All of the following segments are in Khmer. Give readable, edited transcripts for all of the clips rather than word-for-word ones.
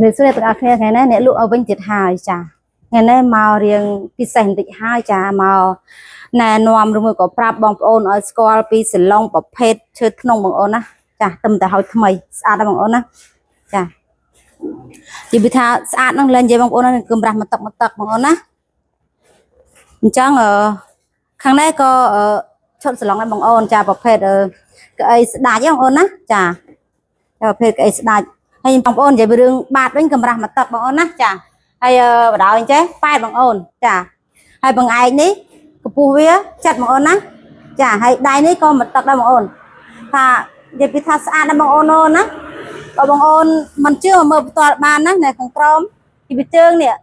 ជំរាបសួរអ្នកទាំងអស់គ្នាថ្ងៃនេះអ្នកលក់ឲ្យវិញទៀតហើយចាថ្ងៃនេះមករៀងពិសេសបន្តិចហើយចាមកណែនាំឬមួយក៏ប្រាប់បងប្អូនឲ្យស្គាល់ពីសាឡុងប្រភេទឈើធ្នង់បងប្អូនណាចាទឹមតែហើយថ្មីស្អាតណាស់បងប្អូនណាចានិយាយពីថាស្អាតហ្នឹងលែងនិយាយបងប្អូនណាគឺកម្រាស់មកទឹកមកទឹកបងប្អូនណាអញ្ចឹងអឺខាងនេះក៏អឺឈុតសាឡុងដែរបងប្អូនចាប្រភេទអឺកៅអីស្ដាច់ហ្នឹងបងប្អូនណាចាចាប្រភេទកៅអីស្ដាច់ ហើយបងប្អូននិយាយពីរឿងបាតវិញកម្រាស់មកទឹកបងអូនណាចាហើយបដ ாய் អញ្ចេះប៉ែតបងអូនចាហើយបងឯងនេះកម្ពស់វាចិត្តបងអូនណាចាហើយដៃនេះក៏មកទឹកដែរបងអូនថានិយាយពីថាស្អាតណាស់បងអូនអូនណាបើបងអូនមិនជឿមកមើលផ្ទាល់បានណានៅខាងក្រោមពីជើងនេះ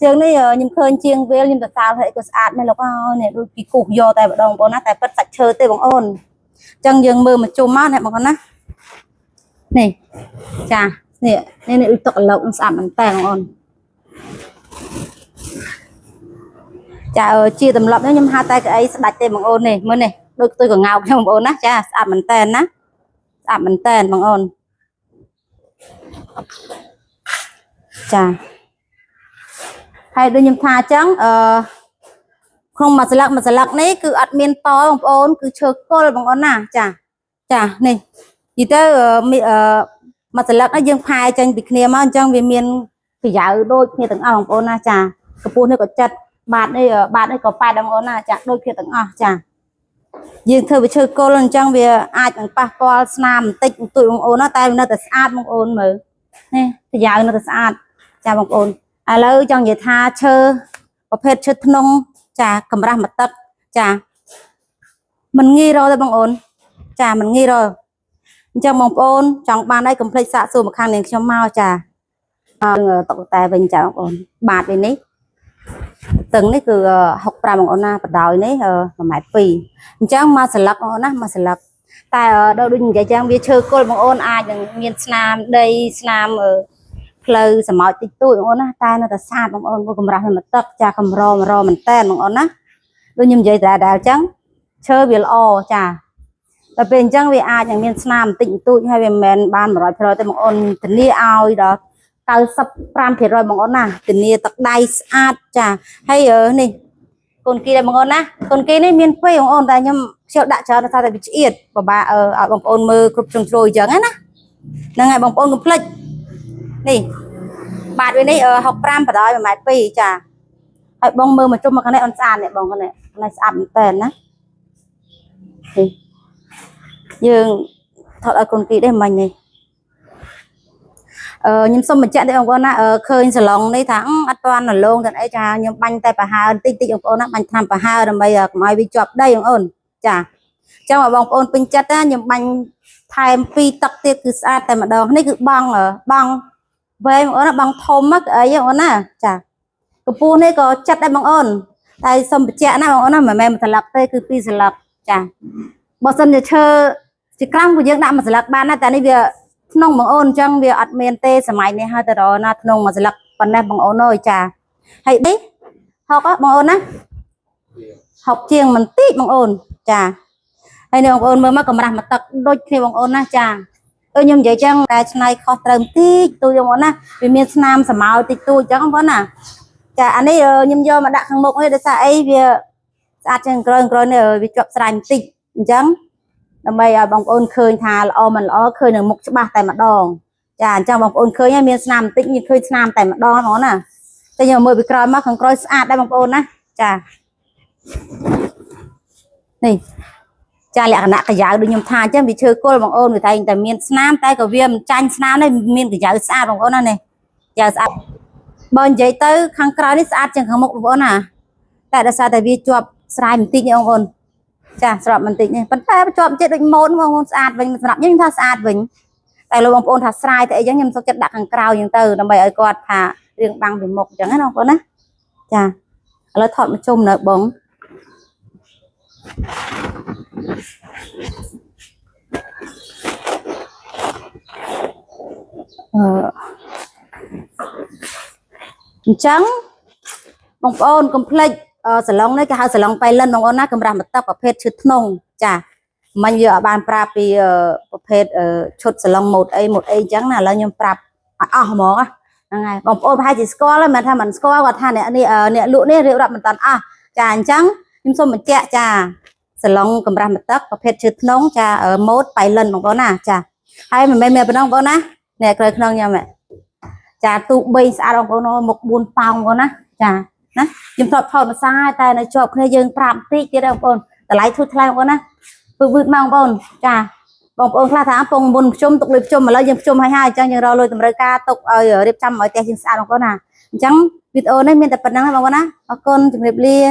ជើងនេះខ្ញុំឃើញជាងវាលខ្ញុំសរសើរហើយក៏ស្អាតមែនលោកអើយនេះដូចពីគូសយកតែម្ដងបងអូនណាតែពិតសាច់ឈើទេបងអូនអញ្ចឹងយើងមើលមកជុំមកណាបងអូនណានេះ ចានេះនេះនេះដូចទឹកអាឡុកស្អាតមែនតើបងអូនចាអឺជាទម្លាប់នេះខ្ញុំហៅតែកៅអីស្ដាច់ទេបងអូននេះមើលនេះដូចខ្ទុយកងោកខ្ញុំបងអូនណាចាស្អាតមែនតើណាស្អាតមែនតើបងអូនចាហើយដូចខ្ញុំថាអញ្ចឹងអឺក្នុងមួយស្លឹកមួយស្លឹកនេះគឺអត់មានតបងប្អូនគឺឈើគល់បងអូនណាចាចានេះនិយាយទៅអឺមីអឺមួយស្លឹកនេះយើងផែចេញពីគ្នាមកអញ្ចឹងវាមានប្រយោដូចគ្នាទាំងអស់បងប្អូនណាចាកម្ពស់នេះក៏ចិត្តបាតនេះបាតនេះក៏ប៉ែតបងប្អូនណាចាដូចគ្នាទាំងអស់ចាយើងធ្វើវាឈើគល់អញ្ចឹងវាអាចនឹងប៉ះពាល់ស្នាមបន្តិចបន្តួចបងប្អូនណាតែវានៅតែស្អាតបងប្អូនមើលនេះប្រយោនៅតែស្អាតចាបងប្អូនឥឡូវចង់និយាយថាឈើប្រភេទឈើធ្នង់ចាកម្រាស់មកទឹកចាមិនងាយរកទេបងប្អូនចាមិនងាយរកអញ្ចឹងបងប្អូនចង់បានអីកុំភ្លេចសាកសួរមកខាងនាងខ្ញុំមកចាអឺតុកតែវិញចាបងប្អូនបាតវិញនេះតឹងនេះគឺ65បងប្អូនណាបដោយនេះ1ម៉ែត្រ2អញ្ចឹងមកស្លឹកបងប្អូនណាមកស្លឹកតែដល់ដូចនិយាយចឹងវាឈើគល់បងប្អូនអាចនឹងមានស្នាមដីស្នាមផ្លូវសម្ោចតិចតួចបងប្អូនណាតែនៅតែស្អាតបងប្អូនព្រោះកម្រាស់វាមកទឹកចាកម្រមរមែនតែនបងប្អូនណាដូចខ្ញុំនិយាយតែដែលអញ្ចឹងឈើវាល្អចាដល់ពេលអញ្ចឹងវាអាចនឹងមានស្នាមបន្តិចបន្តួចហើយវាមិនមែនបាន100%ទេបងអូនធានាឲ្យដល់95%បងអូនណាធានាទឹកដៃស្អាតចាហើយនេះកូនគីដែរបងអូនណាកូនគីនេះមានពីរបងអូនតែខ្ញុំខ្ជិលដាក់ច្រើនដោយសារតែវាឆ្អៀតពិបាកឲ្យបងប្អូនមើលគ្រប់ជ្រុងជ្រោយអញ្ចឹងណាហ្នឹងហើយបងប្អូនកុំភ្លេចនេះបាតវានេះ65បដ ாய் 1ម៉ែត្រ2ចាហើយបងមើលមកជុំមកខាងនេះអូនស្អាតនេះបងខាងនេះខាងនេះស្អាតមែនតើណានេះយើងថតឲ្យកូនគីដែរមិញនេះអឺខ្ញុំសូមបញ្ជាក់ទេបងប្អូនណាឃើញសាឡុងនេះថាអត់ទាន់រលោងទាំងអីចាខ្ញុំបាញ់តែប្រហើបន្តិចតិចបងប្អូនណាបាញ់ថ្នាំប្រហើដើម្បីកុំឲ្យវាជាប់ដីបងប្អូនចាអញ្ចឹងបើបងប្អូនពេញចិត្តណាខ្ញុំបាញ់ថែម2ទឹកទៀតគឺស្អាតតែម្ដងនេះគឺបងបងវែងបងប្អូនណាបងធំណាអីបងប្អូនណាចាកម្ពស់នេះក៏ចិត្តដែរបងប្អូនតែសូមបញ្ជាក់ណាបងប្អូនណាមិនមែនមួយស្លឹកទេគឺពីរស្លឹកចាបើសិនជាឈើជាក្រាំក៏យើងដាក់មួយស្លឹកបានដែរតែនេះវាធ្នង់បងអូនអញ្ចឹងវាអត់មានទេសម័យនេះហើយទៅរកណាធ្នង់មួយស្លឹកប៉ុណ្ណេះបងអូនអើយចាហើយនេះហុកហ៎បងអូនណាហុកជាងបន្តិចបងអូនចាហើយនេះបងប្អូនមើលមកកម្រាស់មកទឹកដូចគ្នាបងអូនណាចាអឺខ្ញុំនិយាយចឹងតែឆ្នៃខុសត្រូវបន្តិចទូចបងអូនណាវាមានស្នាមសមោតិចតួចចឹងបងប្អូនណាចាអានេះខ្ញុំយកមកដាក់ខាងមុខនេះដោយសារអីវាស្អាតជាងក្រោយក្រោយនេះវាជាប់ស្រាញបន្តិចអញ្ចឹងដើម្បីឲ្យបងប្អូនឃើញថាល្អមិនល្អឃើញនៅមុខច្បាស់តែម្ដងចាអញ្ចឹងបងប្អូនឃើញហើយមានស្នាមបន្តិចយើងឃើញស្នាមតែម្ដងហ្មងណាតែខ្ញុំមើលពីក្រោយមកខាងក្រោយស្អាតដែរបងប្អូនណាចានេះចាលក្ខណៈកាយ៉ៅដូចខ្ញុំថាអញ្ចឹងវាឈើគល់បងអូនវាតែងតែមានស្នាមតែក៏វាមិនចាញ់ស្នាមទេមានកយ៉ៅស្អាតបងប្អូនណានេះយ៉ាស្អាតបើនិយាយទៅខាងក្រោយនេះស្អាតជាងខាងមុខបងប្អូនណាតែដោយសារតែវាជាប់ស្រាយបន្តិចនេះបងប្អូនចាស្របបន្តិចនេះប៉ុន្តែជាប់ចិត្តដូចម៉ូនបងប្អូនស្អាតវិញសម្រាប់ខ្ញុំថាស្អាតវិញតែលោកបងប្អូនថាស្រាយទៅអីចឹងខ្ញុំសុខចិត្តដាក់ខាងក្រៅចឹងទៅដើម្បីឲ្យគាត់ថារឿងបាំងពីមុខចឹងណាបងប្អូនណាចាឥឡូវថតមកជុំនៅបងអឺអញ្ចឹងបងប្អូនកុំភ្លេចសាឡុងនេះគេហៅសាឡុងបៃលិនបងប្អូនណាកម្រាស់មកទឹកប្រភេទឈើធ្នង់ចាមិញយើងអាចបានប្រាប់ពីប្រភេទឈុតសាឡុងម៉ូតអីម៉ូតអីអញ្ចឹងណាឥឡូវខ្ញុំប្រាប់ ឲ្យអស់ហ្មងហ្នឹងហើយបងប្អូនប្រហែលជាស្គាល់ហើយមិនថាមិនស្គាល់គាត់ថាអ្នកនេះអ្នកលក់នេះរៀបរាប់មិនតាន់អស់ចាអញ្ចឹងខ្ញុំសូមបញ្ជាក់ចាសាឡុងកម្រាស់មកទឹកប្រភេទឈើធ្នង់ចាម៉ូតបៃលិនបងប្អូនណាចាហើយមិនមែនមានប៉ុណ្ណឹងបងប្អូនណាអ្នកក្រោយក្នុងខ្ញុំចាទូ3ស្អាតបងប្អូនមុខ4ប៉ោងបងប្អូនណាចាណាខ្ញុំធ្លាប់ថតម្សាតែនៅជាប់គ្នាយើងប្រាប់បន្តិចទៀតបងប្អូនតម្លៃធូរថ្លៃបងប្អូនណាពឺវឺតមកបងប្អូនចាបងប្អូនខ្លះថាពងមុនភ្ជុំទុកលុយភ្ជុំឥឡូវយើងភ្ជុំហើយហើយអញ្ចឹងយើងរកលុយតម្រូវការទុកឲ្យរៀបចំឲ្យផ្ទះយើងស្អាតបងប្អូនណាអញ្ចឹងវីដេអូនេះមានតែប៉ុណ្្នឹងបងប្អូនណាអរគុណជម្រាបលា។